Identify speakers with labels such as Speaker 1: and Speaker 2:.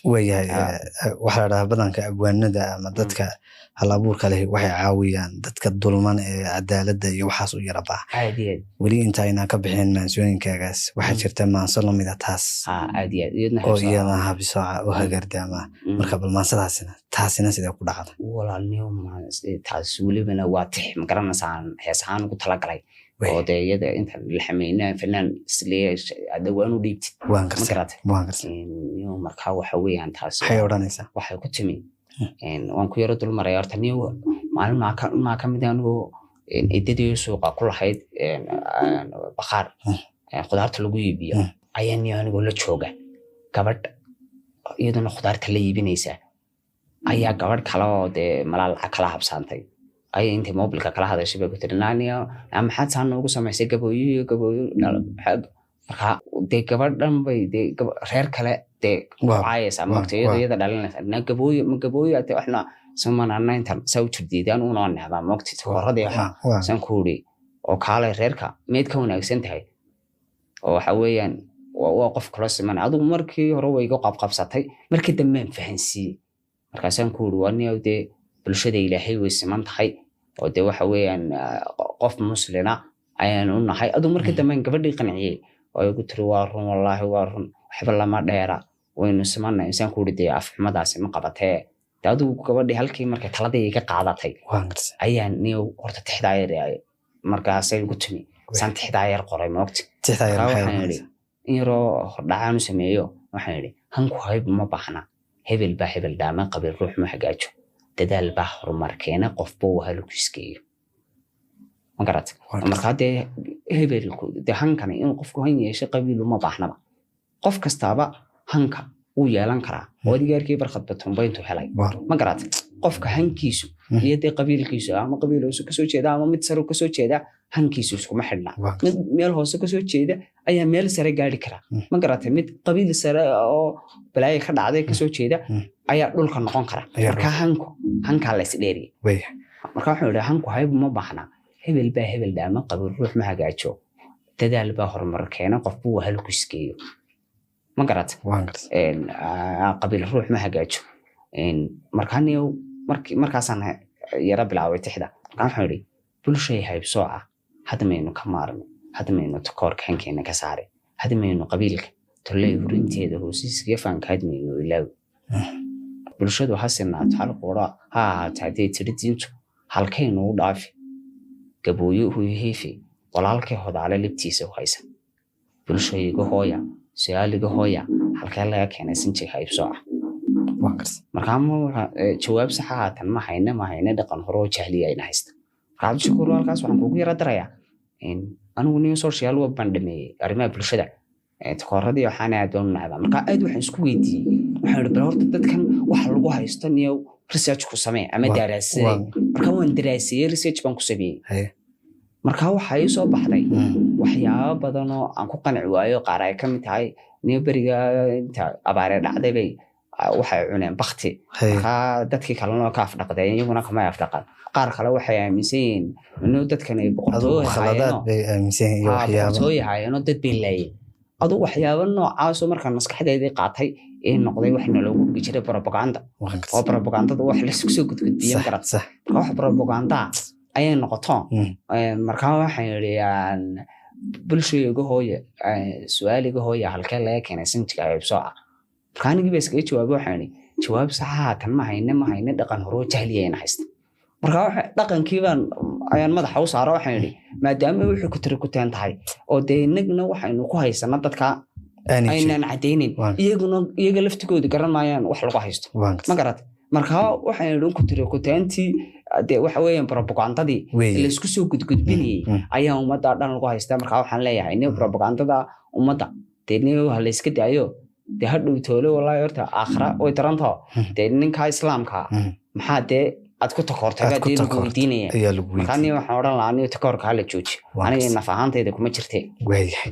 Speaker 1: Waayahay. Waxaa la dhahaa badanka abwaanada ama dadka hal abuurka leh waxay caawiyaan dadka dulman ee cadaaladda iyo waxaas u yara baaha.
Speaker 2: Aad iyo aad.
Speaker 1: Weli inta aynaan ka bixin maansooyinkaagaas, waxaa jirta maanso lamida taas
Speaker 2: aad iyo aad, iyadna
Speaker 1: oo
Speaker 2: haybsooca.
Speaker 1: Iyadana habsooca oo hagardaama. Marka bal maansadaasina, taasina sidee ku dhacda?
Speaker 2: Walaalniyo, taas welibana waa tix, ma garanaysaa, hees ahaan ugu talagalay oo dee iyada inta la xameynaa fanaan isleeya dhawaan u dhiibtid.
Speaker 1: Waan
Speaker 2: Ma
Speaker 1: garsan.
Speaker 2: garatay?
Speaker 1: Waan garsan.
Speaker 2: Niyo, markaa waxa weeyaan taas
Speaker 1: Maxay odhanaysaa?
Speaker 2: Waxay ku timi, waan ku yaro dulmaraya horta. Niyo, maalin maa ka mid ah anigoo eedadii suuqa ku lahayd bakhaar khudaarta lagu iibiyo ayaa niyo anigoo la jooga gabadh iyaduna khudaarta la iibinaysa ayaa gabadh kale oo dee malaa lacag kala habsaantay ayay intay mobilka kala hadashay bay ku tiri, "Naaniyo, naa maxaad saa noogu samaysay? Gabooyo iyo gabooyo Markaa dee gabadhan bay dee reer kale dee caayaysaa, maogta, iyadoo iyada dhalinaysa, "Naa gabooyo, ma gabooyo ate waxna samanana intan saa u jirdiidaan unoo necbaa, maogta, horadii waxa." Saan ku uri, "Oo kaalay, reerka miyaad ka wanaagsan tahay?" Oo waxa weeyaan waa qof kula siman. Adigu markii hore way iga qabqabsatay, markii dambean fahansiiyey. Markaasaan ku uri, "Waa niyow, dee bulshada Ilaahay way siman tahay oo dee waxa weeyaan qof muslina ayaan u nahay." Adigu markii dambean gabadhii qanciyey oo igu tiri, "Waa run, wallaahi waa run, waxba lama dheera, waynu simannahay." Isaan ku uri, "Dee afxumadaasi ma qabatee." Dee adigu gabadhii halkii markay taladii iga qaadatay
Speaker 1: Waan garsan.
Speaker 2: ayaan niyow horta tixdaa yar markaasay igu timi, saan tixdaa yar qoray, maogta.
Speaker 1: Tixdaa yar
Speaker 2: Markaa
Speaker 1: maxay
Speaker 2: waxaan idhi
Speaker 1: odhanaysaa?
Speaker 2: In yaroo hordhacaan u sameeyo, waxaan idhi, "Hanku hayb ma baahna, hebel baa hebel dhaama, qabiil ruux ma hagaajo, dadaal baa horumar keena, qofba uu halkiisgeeyo." Ma garat?
Speaker 1: Waan garsan.
Speaker 2: Markaa dee hebelku dee hankani inuu qofku han yeesho qabiil uma baahnaba, qof kastaaba hanka wuu yeelan karaa oo adiga arkii Barkhad Batumba intuu helay. Ma garat? Qofka hankiisu iyo dee qabiilkiisu, ama qabiil hoose kasoo jeeda ama mid sare kasoo jeeda, hankiisu iskuma xidhna.
Speaker 1: Waan
Speaker 2: Mid meel hoose kasoo jeeda ayaa meel sare gaari kara. Ma garatay? Mid qabiil sare oo balaayo ka dhacday kasoo jeeda ayaa dhulka noqon kara.
Speaker 1: Ayaa
Speaker 2: Marka hanku hankaa la isdheeriya. Marka wuxuu yidhi, "Hanku hayb ma baahna, hebel baa hebel dhaama, qabiil ruux ma hagaajo, dadaal baa horumar keena, qofbu waa halku isgeeyo." Ma garat?
Speaker 1: Waan garsan.
Speaker 2: Qabiil ruux ma hagaajo. Markaa niyow markaasaan yara bilaabay tixda. Markaa waxaan idhi, "Bulshay haybsooca hadda maynu ka maarmi, hadda maynu takoorka hankeena ka saari, hadda maynu qabiilka tolley hurinteeda hoosiiskaga faanka hadda maynu ilaawi. Bulshadu ha sinaato, hal qura ha ahaato hadday tidhi diintu, halkaynu u dhaafi gabooyo huyihiifi walaalkay hodaale libtiisa u haysa. Bulshayga hooya, su-aaliga hooya, halkee laga keenay sinjiga haybsooca?"
Speaker 1: Waan garsan.
Speaker 2: Markaa jawaab sax ah haatan ma hayne, ma hayne, dhaqan hore oo jahliya ayna haysta. Marka Cabdishakuur, halkaas waxaan kugu yara darayaa, anigu nin social work baan dhameeyey, arrimaha bulshada, takooradii waxaana aad baan u necbaa. Marka aad waxaan isku weydiiyey, waxaan idhi, bal horta dadkan waxa lagu haysto niyo research ku samee ama daraasadee. Marka waan daraaseeyey, research baan ku sameeyey. Marka waxaa ii soo baxday waxyaabo badan oo aan ku qanci waayo, qaar ay ka mid tahay niyo beriga inta abaaree dhacday bay waxay cuneen bakti. Markaa dadkii kalena oo ka afdhaqdeen, iyaguna kamay afdhaqan. Qaar kale waxay aaminsan yihiin inuu dadkan ay
Speaker 1: Adigu
Speaker 2: boqortooy
Speaker 1: khaladaad
Speaker 2: haayeenoo
Speaker 1: bay aaminsan yihiin iyo waxyaabo.
Speaker 2: Boqortooy haayeenoo dad bay laayeen. Aduu waxyaabo noocaasoo markaan maskaxdeedii qaatay ee noqday wax naloogu dhigi jiray propaganda
Speaker 1: Waan
Speaker 2: oo
Speaker 1: garsan.
Speaker 2: propagandada wax laysku soo gudgudbiye, ma garat? Marka wax propaganda ayay noqoto. Markaa waxaan yidhi, "Bulshayga hooye, su-aaliga hooya, halkee laga keenay sinjiga haybsooca?" Marka anigii baa iskaga jawaabay, waxaan idhi, "Jawaab saxa haatan ma hayne, ma hayne, dhaqan horoo jahliyayna haysta." Marka dhaqankii baan ayaan madaxa u saara, waxaan idhi, maadaama wuxuu ku tiri kuteen tahay oo dee inagna waxaynu ku haysana dadka
Speaker 1: Aanay jirin.
Speaker 2: aynaan caddaynin, iyaguna iyaga laftigoodu garan maayaan wax lagu haysto.
Speaker 1: Waan
Speaker 2: Ma
Speaker 1: garsan.
Speaker 2: garat? Marka waxaan idhi, ku tiri kuteentii dee waxa weeyaan propagandadii laysku soo gudgudbinayay ayaa ummadda dhan lagu haystaa. Marka waxaan leeyahay nin propagandada ummadda dee nin ha layska daayo, dee ha dhow toole, wallaahi horta aakhira way darantaho. Dee ninka islaamka maxaa dee aad ku takoortay
Speaker 1: Aad
Speaker 2: baa
Speaker 1: ku
Speaker 2: dee lagu
Speaker 1: takoortay.
Speaker 2: weydiinaya.
Speaker 1: Ayaa lagu
Speaker 2: Marka
Speaker 1: weydiiyey.
Speaker 2: aniga waxaan odhan lahaa, aniga takoorka hala joojiyo.
Speaker 1: Waan
Speaker 2: Aniga
Speaker 1: garsan.
Speaker 2: naf ahaantayda kuma jirte.
Speaker 1: Waayahay.